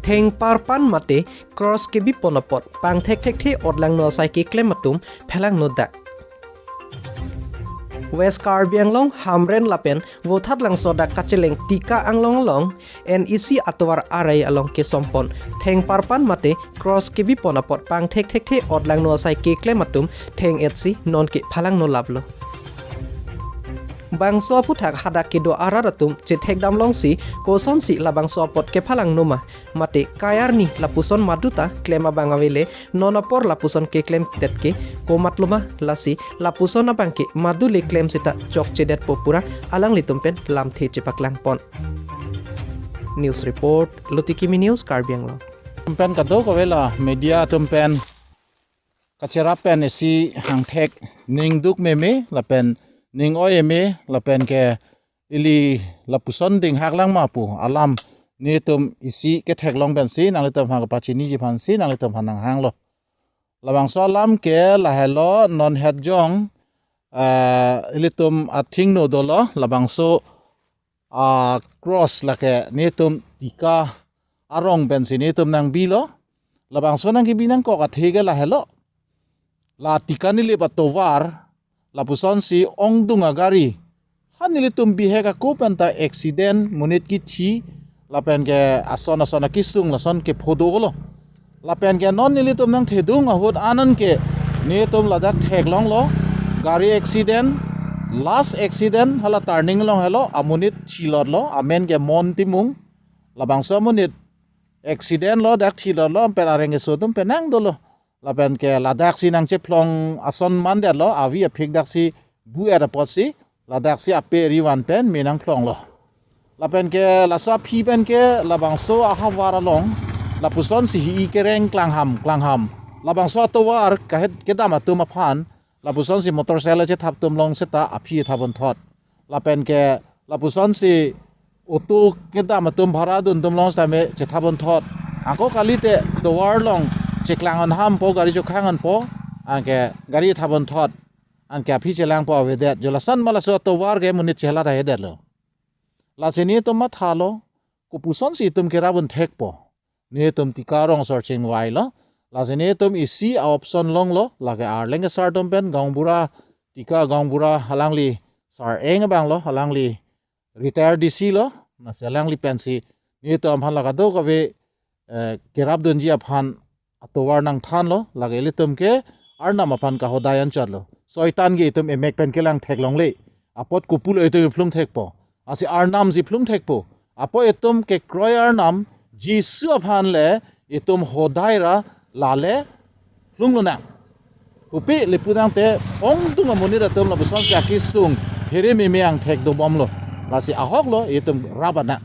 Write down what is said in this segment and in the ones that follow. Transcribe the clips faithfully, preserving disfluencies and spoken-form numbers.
Thengparpan mate cross kebipon apot pangthekthekthe otlangno asai keklem atum phelangno dak. West Karbi Anglong Hamren lapen Vothatlangso dak kacheleng Tika Anglong along N E C atovar arai along kesompon thengparpan mate cross kebipon apot pangthekthekthe otlangno asai keklem atum theng-etsi nonke phalangno laplo. Bangso aphuthak hadak kedo arat atum chethekdam longsi kosonsi labangso apot kephalangnoma mate kai arni lapuson maduta klem abang avele, non apor lapuson keklemdet ke komatloma, lasi lapuson abangke madule klem seta chokchedetpo pura alanglitum pen lamthe chepaklangpon. News report, Lutikimi News, Karbi Anglong. Atum pen kadokave la media atum pen kacherap pen isi hangthek, ning duk meme lapen ning oi eme lapen ke ili lapuson dinghak langma pu alam netum isi ketheklong pensi nanglitum aphan kapachiniji aphansi nanglitum aphan nanghanglo. Labangso alam ke lahelo, non het jong, eh, ilitum athengno dolo, labangso, ah, cross lake netum Tika arong pensi netum nangbilo. Labangso nangkebi nangkok athe ke lahelo. La Tika Nilip atovar, lapusonsi ongdung agari, ha nelitum bihek ako penta accident, monit kithi, lapen ke ason ason akesung lason kepho dolo. Lapen ke non nelitum nangthedung ahut anan ke netum ladak theklonglo, gari accident, last accident hala turning along helo, amonit thilotlo, amen ke Mon Timung. Labangso amonit accident lo, dak thilotlo, pen areng keso atum penang dolo. Lapen ke ladaksi nangchephlong ason mandetlo, avi aphik daksi bu-et apotsi ladaksi ape ri van pen me nangphlonglo. Lapen ke laso aphi pen ke labangso ahavar along lapusonsi hi-i kereng klangham klangham, labangso atovar kahet kedam atum aphan lapusonsi motorcycle chethap tum long seta aphi thapon thot. Lapen ke lapusonsi auto kedam atum bhara dun tum long seta me chethapon thot. Ako kalite tovar along cheklang an hampo, gari chokhang anpo, anke gari thapon thot, anke aphi chelangpo avedet. Jo lason ma laso atovar ke monit chehla ta hedetlo. Lasi netum mathalo, kopusonsi itum kerapon thekpo. Netum Tika arong asor chingvailo. Lasi netum isi a-option longlo, lake Arleng asar atum pen gaonbura, Tika gaonbura alangli sar-eng abanglo, alangli retire D C lo, lasi alangli pensi netum aphan la kadokave, eh, kerapdunji aphan atovar nangthanlo, lake ilitum ke Arnam aphan kahodai anchotlo. Soitan ke itum emek pen kelang theklongle. Apot kopulo itum phlung thekpo? Lasi Arnamsi phlung thekpo. Apot itum kekroi Arnam Jisu aphan le itum hodai ra lale phlung lonang. Kopi le pu tangte ongdung amonit atum lapusonsi akesung here meme angthek dobomlo. Lasi ahoklo itum rap anang.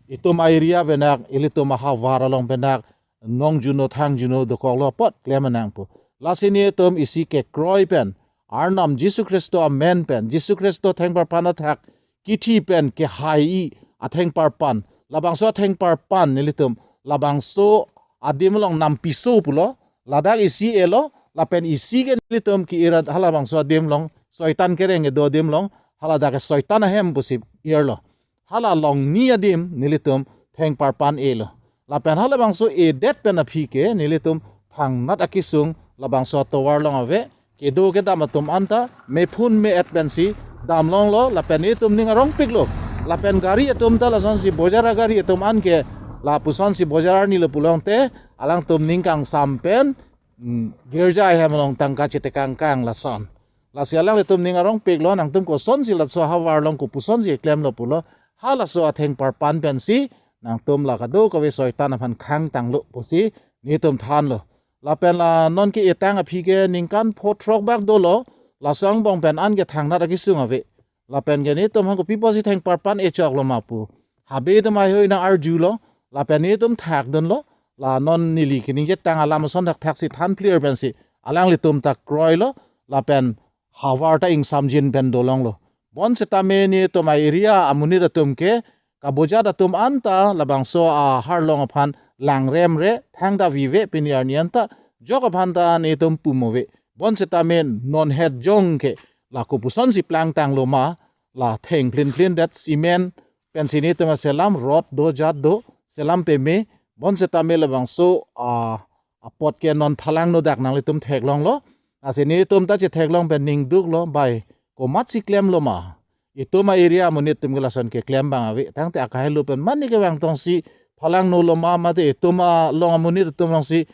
Itum a-area pen dak, ilitum ahavar along pen dak, nong juno thang juno dokoklo apot klem anangpo. Lasi netum isi kekroi pen, Arnam Jisu Khristo amen pen, Jisu Khristo thengparpan athak kithi pen kehai-i athengparpan, labangso athengparpan nelitum labangso adim along nampiso pulo, ladak isi elo, lapen isi ke nelitum ke-irat halabangso adim along, soitan kereng kedo adim along, haladak ke soitan ahem pusi irlo. Hala longni adim nelitum thengparpan elo. Lapen halabangso edet pen aphi ke nelitum thangnat akesung labangso atovar along ave, kedo kedam atum anta mephun me-et pensi damlonglo, lapen netum ning arongpiklo. Lapen gari atum ta lasonsi bojar agari atum anke lapusonsi bojar arnilo pulote alangtum ning kangsam pen, mm, girja ahem along tangka chetekangkang lason. Lasi alanglitum ning arongpiklo, nangtum kosonsi laso ahavar along kopusonsi klemlo pulo, halaso athengparpan pensi nangtum la kadokave soitan aphan khangtanglo pusi netum thanlo. Lapen la non ke-etang aphi ke ningkan pho throk bak dolo, laso angbong pen anke thangnat akesung ave. Lapen ke netum aphan kopi pusi thengparpan echoklo ma pu, habe atum heihui nang-arjulo, lapen netum thakdunlo, la non neli keningjetang alam ason thakthaksi than clear pensi alanglitum ta kroilo, lapen havar ta ingsamjin pen dolonglo. Bonsitame netum a-area amonit atum ke kabojat atum anta labangso aharlong aphan langremre, thangta vive, pini arni anta jok aphan ta netum pumove. Bonsitame non het jong ke la kopusonsi plangtanglo ma, la theng plin plin det, cement pensi netum aselam, rod do jat do, selam peme, Bonsitame labangso, ah, apot ke non phalangno dak nanglitum theklonglo. Lasi netum ta chetheklong pen ning duklo, bai komatsi klemlo ma. Itum a-area amonit atum ke lason keklem abang ave. Tangte akahelo pen mane kevang tongsi phalangno lo ma, mate itum along amonit atum tongsi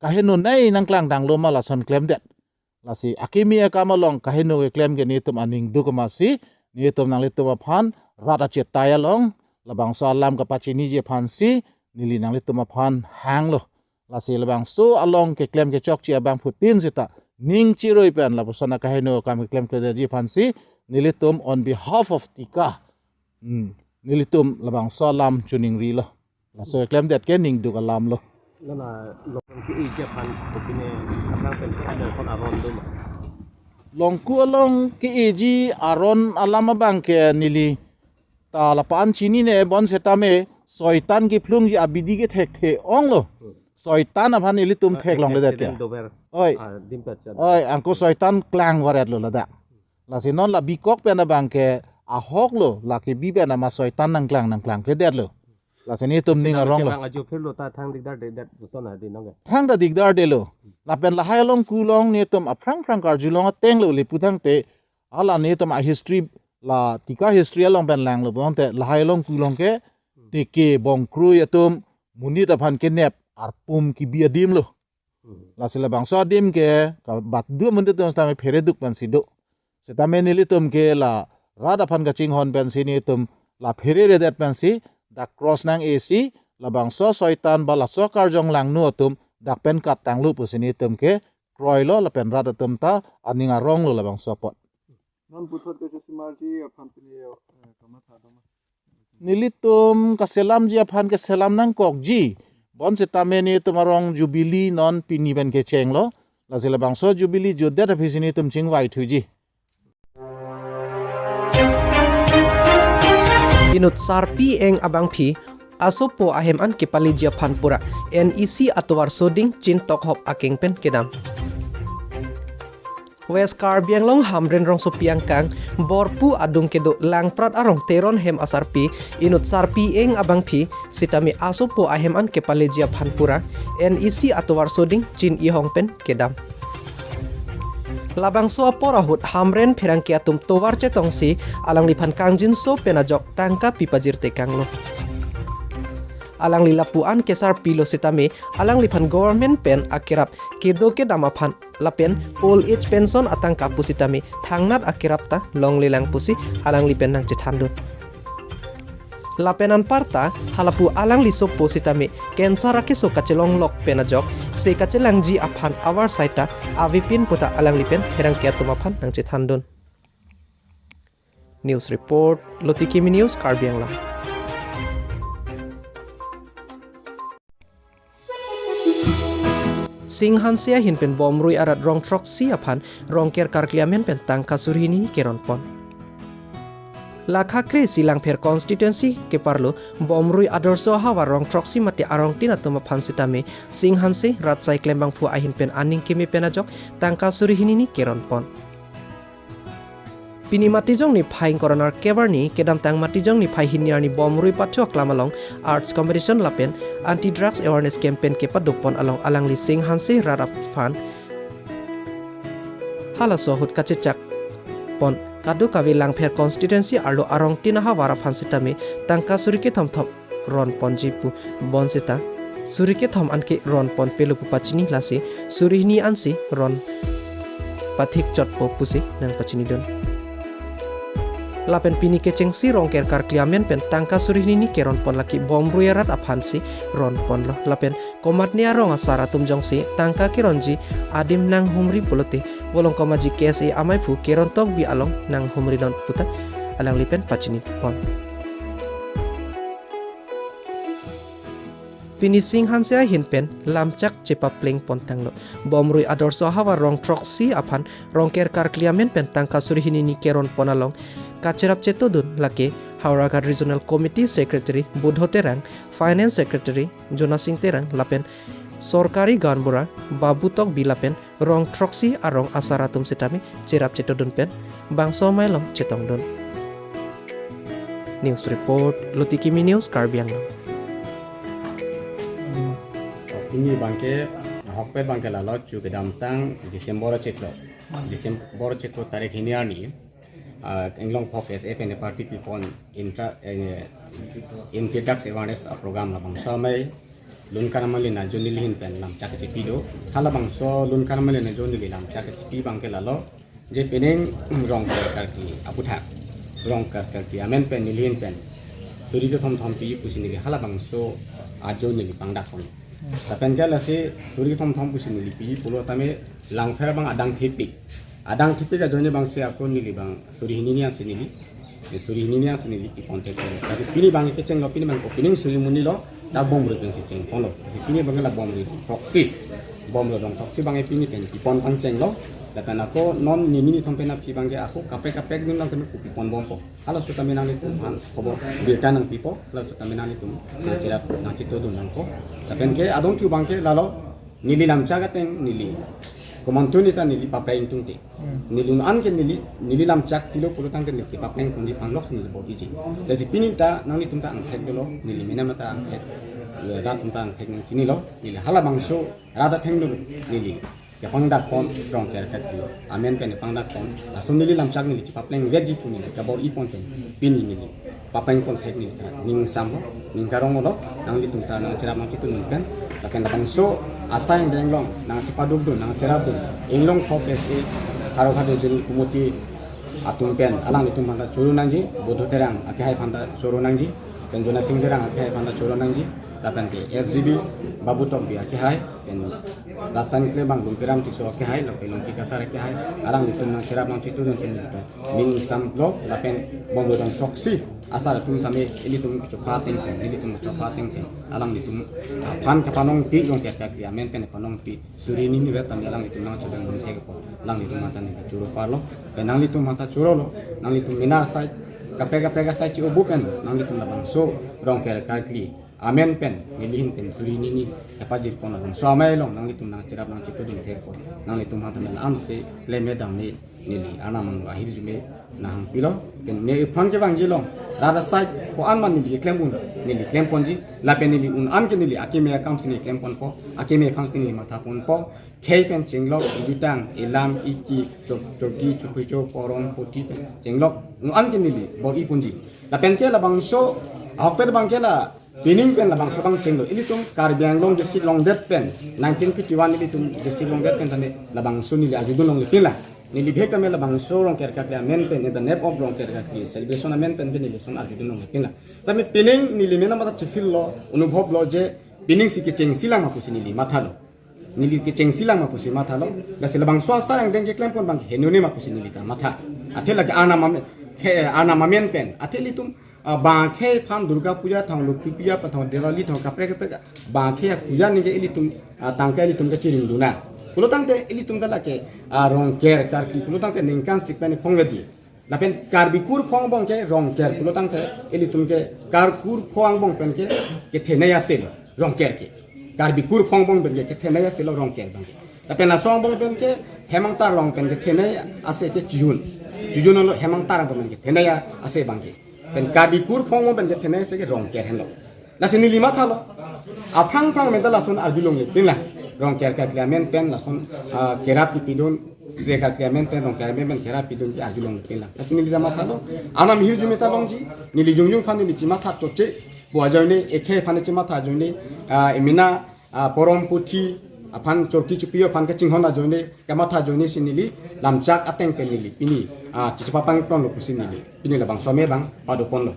kaheno nei nangklangtanglo ma lason klemdet. Lasi akimi akam along kaheno keklem ke netum aning duk amatsi, netum nanglitum aphan rat achetai along labangso alam kapachiniji aphansi neli nanglitum aphan hanglo. Lasi labangso along keklem kechokche abangphutin seta ning chiroi pen lapuson akaheno akam keklemkledetji aphansi nelitum on behalf of Tika, hmm, nelitum labangso alam choningrilo. Laso keklemdet ke ning duk alamlo. Nana longku ke-eji aphan kopine aphrang pen ke-en ason aron do ma? Longku along ke-eji aron alam abang ke neli ta lapu-an chinine, bonsitame soitan kephlungji abidi ke thekthe-onglo. Hmm. Soitan aphan ilitum, ah, theklongledet ke. Accident dover. Oi. Ah, dim pachan. Oi, anke soitan klangvaretlo ladak. Lasi non la bikok pen abang ke ahoklo, la kebi pen ama soitan nangklang nangklangkledetlo. Lasi netum ning aronglo. Bang ajo phirlo ta thang dikdar dedet puson adi nong ke. Thang ta dikdardelo. Lapen lahai along kulong netum aphrang phrang karjulong atenglo le pu tangte, hala netum a-history, la Tika history along pen langlo bonte lahai along kulong ke teke bongkrui atum monit aphan kenep arpum kebi adimlo. Hmm. Lasi labangso adim ke kabat du amonit atum sitame phereduk pensi do. Sitame nelitum ke la rat aphan kachinghon pensi netum la phereredet pensi dak cross nang-esi, labangso soitan ba laso karjong langno atum dak pen kattanglo pusi netum ke kroilo lapen rat atum ta aning aronglo labangso apot. Non puthot kachesimarji aphan pini, eh, kamatha do ma? Nelitum kaselamji aphan ke selam nangkokji. Bonsitame netum arong jubilee non pini pen kechenglo. Lasi labangso jubilee jutdet aphi si netum chingvaithuji. Inut sarpi eng abangpi asopo ahem an kepaleji aphan pura N E C atovar soding chin tokhop akeng pen kedam. West Karbi Anglong Hamren rongsopi angkang Borpu adung kedo Langprat arong Teron hem asarpi inut sarpi eng abangpi sitame asopo ahem an kepaleji aphan pura N E C atovar soding chin ihong pen kedam. Labangso apor ahut Hamren pherangke atum tovar chetongsi alangliphan kangjinso pen ajok tangka pipajirtekanglo. Alangli lapu-an kesarpilo sitame alangliphan government pen akerap kedo kedam aphan lapen old age pension atangka pusitame thangnat akerap ta longlelang pusi alangli pen nangchethandun. Lapen anparta halapu alangli sopo sitame cancer akeso kachelonglok pen ajok se kachelangji aphan avarsai ta avepin puta alangli pen pherangke atum aphan nangchethandun. News report, Lotiki Mini News, Karbi Anglong. Sing Hanse ahin pen bomrui arat rong throksi aphan Rongker karkli amen pen tangka suri hini keron pon. Lakha kre-isi Langpher constituency keparlo bomrui Adorsho ahavar rong throksi mate arong tin atum aphan sitame Sing Hanse rat asai klembangphu ahin pen aning keme pen ajok tangka suri hini ni keron pon. Pini Matijong niphai ingkoi ra nerkep arni kedamtang Matijong niphai hini arni bomrui pathu aklam along arts competition lapen anti drugs awareness campaign kepadopon along alangli Sing Hanse rat aphan halaso ahut kachechak pon. Kadokave Langpher constituency arlo arong tin ahavar aphan sitame tangka suri kethom thom ron ponji pu bonseta suri kethom anke ron ponpelo pu pachini, lasi suri hini ansi ron pathik chotpo pusi nangpachinidun. Lapen pini kechengsi Rongker karkli amen pen tangka suri hini ni keron pon lake bomrui arat aphansi ron ponlo. Lapen komatne arong asar atum jongsi tangka keronji adim nanghumri pulote Volongkom Aji K S A amaiphu Keron Tokbi along nanghumri non puta alangli pen pachini pon. Pini Sing Hanse ahin pen lamchak chepapleng pontanglo. Bomrui Adorsho ahavar rong throksi aphan Rongker karkli amen pen tangka suri hini ni keron pon along kacherap chetodun lake Howraghat Regional Committee Secretary Budho Terang, Finance Secretary Jonasing Terang lapen sorkari gaonbura Babu Tokbi lapen rong throksi arong asar atum sitame cherap chetodun pen bangso amei along chetongdun. News report, Lotiki Mini News, Karbi Anglong. Pini abangke, ahokpet abangke lalo chu kedamtang December achiklo. December achiklo tarik hini arni, ah, Inglongpho K S A pen party pipon intra, eh, introduction awareness a program labangso amei Lun Karmali Najo neli ahin pen lamchak kachipi do. Halabangso Lun Karmali Najo neli lamchak kachipi abangke lalo je pining Rongker karkli aputhak, Rongker karkli amen pen neli ahin pen suri kethom thom pi pusi neli halabangso ajo neli pangdak pon. Lapen ke lasi suri kethom thom pusi neli pi pulo tame langpher abang adang thepik. Adang thepik ajoine abangsi ako neli abang suri hini ni ansi neli. Suri hini ni ansi neli pipon thek. Lasi pini abang kechenglo, pini abang ko pining suri muni lo, dak Bomrui pen si cheng ponlo. Lasi pini abang la Bomrui throksi. Bomrui rong throksi abang pini pen pipon pangchenglo. Lapen ako non nini ni thom pen aphi abangke ako kaprek kaprek dun lang kami pipon bompo. Halaso tame nanglitum aphan khobor birta nangpipo, halaso tame nanglitum nangcherap nangchitudun nangpo. Lapen ke adon thu abangke lalo neli lamchak ateng neli komantu neta neli papreng tungte. Hmm. Neli un-an ke neli, neli lamchak pilo pulo tangte neli papreng tungji panlok neli bor-iji. Lasi pini ta nanglitum ta angthek dolo, neli mena mata angthek, eh, rat atum ta angthek nangchinilo, neli halabangso rat atheng dolo, neli kepangdak pon Rongker karkli amen pen pangdak pon. Laso neli lamchak neli chepapleng vekji pu neli kabor-i pon pen pini neli papreng pon thek neli ta ning samlo, ning karonglo, nanglitum ta nangcherap nangchitudun pen. Lapen labangso asai angdeng along nangchepadukdun, nangcherapdun Inglongpho K S A Howraghat Regional Committee atum pen alanglitum aphan ta choro nangji, Buddho Terang akehai aphan ta choro nangji, pen Jona Sing Terang akehai aphan ta choro nangji, lapen ke S G B Babu Tokbi akehai, pen Rasan Klebang Lumpiram Tisso akehai, lapen Longki Kathar akehai, alanglitum nangcherap nangchitudun pen neli ta ning samlo, lapen Bomrui rong throksi asar atum tame ilitum chopha ateng pen, ilitum chopha ateng pen alanglitum aphan kapanongpi, Rongker karkli amen pen panongpi suri hini ni vet tame alanglitum nangchodang dun thek apot alanglitum aphan ta neli choro parlo. Pen nanglitum aphan ta chorolo, nanglitum mena asai, kaprek kaprek asai chi-obu pen nanglitum labangso Rongker karkli amen pen neli ahin pen suri hini ni kepajir pon labangso amei along nanglitum nangcherap nangchitudun thek apot nanglitum aphan ta neli amsi klem edam ni neli Arnam angno ahirjume nanghangpilo. Pen ne iphan kevangji along rat asai ko-an ma neli klem un, neli klem ponji. Lapen neli un-an ke neli akeme akam si neli klem ponpo, akeme aphan si neli matha ponpo. Khei pen chenglok, ejutang, elam, eki, chok-, chokji, chuphucho, porom, poti pen chenglok, un-an ke neli bor-i ponji. Lapen ke labangso ahokpet abangke la pining pen labangso abang chenglo. Ilitum Karbi Anglong district longdet pen, nineteen fifty-one ilitum district longdet pen tame labangso neli arjudun longle pinlang. Neli bihek tame labangso Rongker karkli amen pen, in the name of Rongker karkli celebration amen pen ke neli lason arjudun longle pinlang. Tame pining neli mena mata chifil lo, anubhob lo je pining si kechengsi lang ma pusi neli mathalo. Neli kechengsi lang ma pusi mathalo. Lasi labangso asai angdeng keklem pon abang heno ne ma pusi neli ta matha. Athe lake Arnam amen, he, Arnam amen pen. Athe ilitum, ah, bangkhei aphan Durga Puja thang, Lokhi Puja pa thang, Diwali thang, kaprek kaprek bangkhei apuja ningke ilitum, ah, tangka ilitum kachiring dun nang. Pulo tangte ilitum ta lake, ah, Rongker karkli pulo tangte ningkan sik pen phongvedetji. Lapen Karbi kurpho angbong ke Rongker pulo tangte ilitum ke Kar kurpho angbong pen ke kethenei ase lo Rongker ke. Karbi kurpho angbong pen ke kethenei ase lo Rongker abang ke. Lapen laso angbong pen ke hem angtar along pen kethenei ase ke chijun. Chijun lo hem angtar angbong pen kethenei ase abang ke. Pen Karbi kurpho angbong pen kethenei ase ke Rongker henlo. Lasi neli mathalo. Aphrang phrang pen ta lason arjulongle pinlang. Rongker karkli amen pen lason, ah, kerap kipidun, Rongker karkli amen pen, Rongker amen pen kerap pidun ke arjulongle pinlang. Lasi neli ta mathalo. Arnam ahirjume ta longji, neli jongjung aphan neli chematha toche. Pu ajoine, ekhei aphan chematha ajoine, ah, emena, ah, porom puthi aphan chorki chupi aphan kachinghon ajoine, kamatha ajoine si neli lamchak ateng pen neli pini, ah, chichipapang ponlo pusi neli pini labangso amei abang pado ponlo.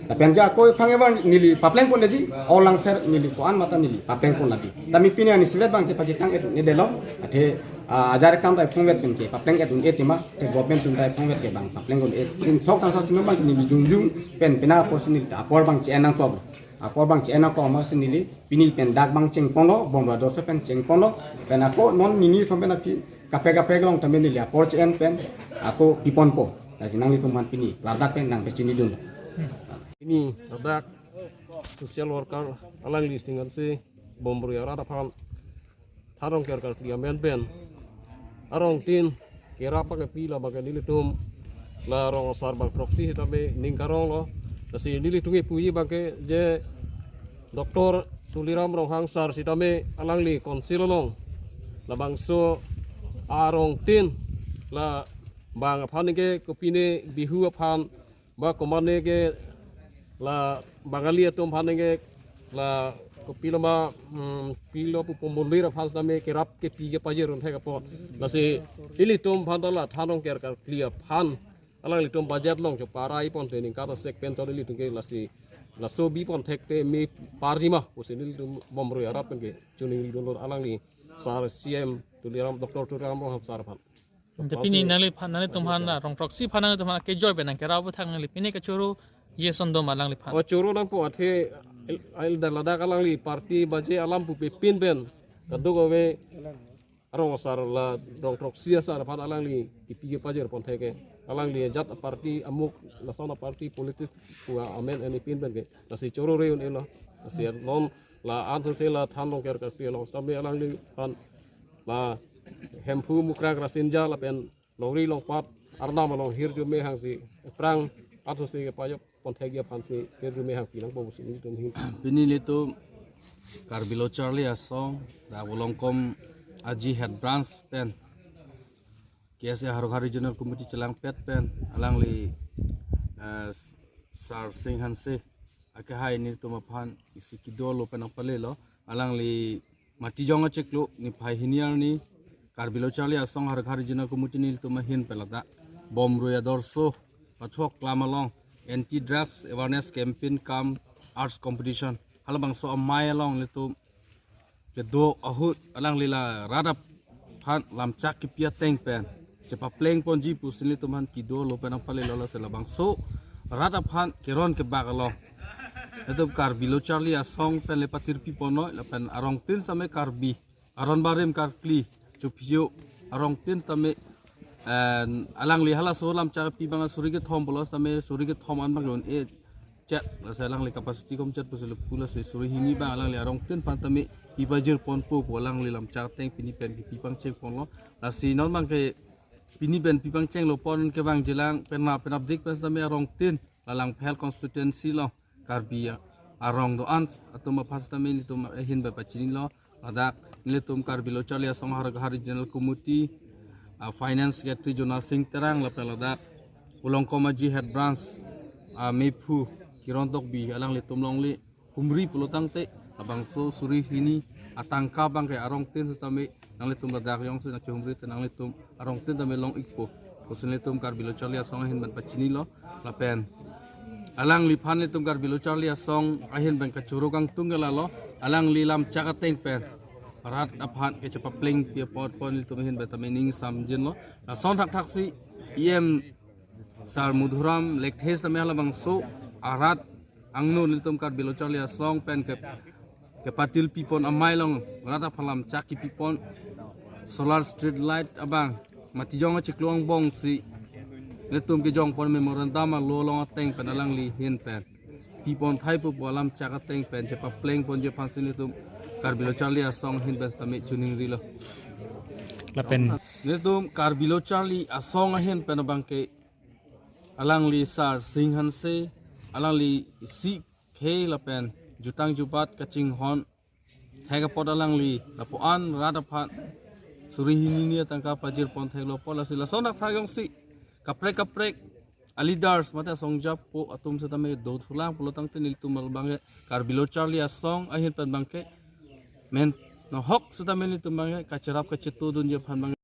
Lapen ke ako iphan abang neli papleng ponleji, o langpher neli ko-an mata neli papleng ponlagi. Tame pini ani sivet abang ke pajitang et ne delo, athe, ah, ajar akam ta iphongvet pen ke papleng et un-e tema, athe government atum ta iphongvet ke abang papleng un-e. Chinthok tangsa chinthok abang neli jongjung pen pina apor si neli ta apor abang che-en nangkok. Apor abang che-en nangkok amat si neli pini pen dak abang cheng ponlo, Bomrui adorso pen cheng ponlo, pen ako non nini thom pen aphi kaprek kaprek along tame neli apor che-en pen ako piponpo. Lasi nanglitum aphan pini klardak pen nangpachinidun. Pini ladak social worker alangli singan si Bomrui arat aphan tha Rongker karkli amen pen arong tin kerap abang kepi la abang ke nelitum la rong asar abang throksi sitame ning karonglo. Lasi nelitum kepuji abang ke je Doctor Tuliram Ronghang sar sitame alangli council along labangso arongtin la bang aphan ke kopine Bihu aphan ba komatne ke la Bangali atum aphan ke la kopilo ma, hmm, pilo pupo mondir aphan sitame kerap kepi kepajir un thek apot. Lasi ilitum aphan ta la than rongker karkli aphan alanglitum budget along choparai pon te ningkan asek pen ton ilitum ke lasi laso bi pon thek te me parji ma pusi nelitum bomrui arat pen ke choningri dolo alangli sar C M Tuliram, Doctor Tuliram Ronghang sar aphan. Ante pini nangliphan, nanglitum aphan, rong throksi aphan nanglitum aphan kejoi pen nangkerap thang nangli pini kechoro Jason Doma alangliphan. O choro nangpo athe el, el dan ladak alangli party baje alam pupe pin pen kadokave arong asar la rong throksi asar aphan alangli kepi kepajir pon thek ke. Alangli ajat party amuk lason party politics pu amen eni pin pen ke. Lasi choro re un-elo. Lasi non la ansose la than rongker karkli along sitame alangliphan la Hemphu, Mukrang, Rasinja lapen longri longpat arnam along hirjume hangsi aphrang ansose kepajok pon thekji aphansi hirjume hangpi nangpo pusi nelitum hin. Pini ilitum Karbi Lo Charli Asong dak Volongkom Aji Head Branch pen K S A Howraghat Regional Committee chelangpet pen alangli, eh, Sar Singh Hanse akehai nelitum aphan isi kedolo pen nangpalelo. Alangli Matijong achiklo niphai hini arni Karbi Lo Charli Asong Howraghat Regional Committee nelitum ahin pen ladak bomrui adorso pathok klam along Anti Drugs Awareness Campaign cum Arts Competition halabangso amei along nelitum kedo ahut alangli la rat aphan lamchak kepi ateng pen chepapleng ponji pusi nelitum aphan kedolo pen nangpalelo. Lasi labangso rat aphan keron kebak along nelitum Karbi Lo Charli Asong pen le patirpi ponnoi lapen arongtin sitame Karbi aron barim karkli chuphiyo arongtin sitame, eh, alangli halaso lamchak kepi abang suri kethom pulo sitame suri kethom an abang un-e chet, lasi alangli capacity komchet pusi le pu, lasi suri hini abang alangli arongtin aphan tame pipajir ponpo pu alangli lamchak ateng pini pen kepi pangcheng ponlo. Lasi non abang ke pini pen pi pangchenglo pon kevangjilang pen na pen abdik pen sitame arongtin la Langpher constituency along Karbi arong do-an atum aphan sitame nelitum ahin pen pachinilo. Ladak nelitum Karbi Lo Charli Asong Howraghat Regional Committee, ah, Finance Secretary Jona Sing Terang lapen ladak Volongkom Aji Head Branch, ah, mephu Kiron Tokbi alanglitum longle humri pulo tangte labangso suri hini atangka abang ke arongtin sitame nanglitum ladak jongsi nangchehumri te nanglitum arongtin tame long-ikpo pusi nelitum Karbi Lo Charli Asong ahin pen pachinilo. Lapen alangliphan nelitum Karbi Lo Charli Asong ahin pen kachoro kangtung ke lalo, alangli lamchak ateng pen rat aphan kechepaplengpi apot pon nelitum ahin pen tame ning samjinlo. Lason thakthaksi E M Sar Madhuram Lekthe sitame halabangso arat angno nelitum Karbi Lo Charli Asong pen ke kepatilpi pon amei along rat aphan lamchak kepi pon solar street light abang Matijong achiklo angbongsi nelitum kejong pon memorandum alo along ateng pen alangli ahin pen pi pon thaipo pu alamchak ateng pen chepapleng ponji aphansi nelitum Karbi Lo Charli Asong ahin pen sitame choningrilo. Lapen nelitum Karbi Lo Charli Asong ahin pen abang ke alangli Sar Singh Hanse, alangli isi khei lapen jutang jubat kachinghon thek apot alangli lapu-an rat aphan suri hini ni atangka pajir pon theklo apot, lasi lason thakthaksi kaprek kaprek a leaders mate asong japo atum sitame dothulang pulo tangte nelitum abang ke Karbi Lo Charli Asong ahin pen abang ke men nohok sitame nelitum abang ke kacherap kachetudunji aphan abang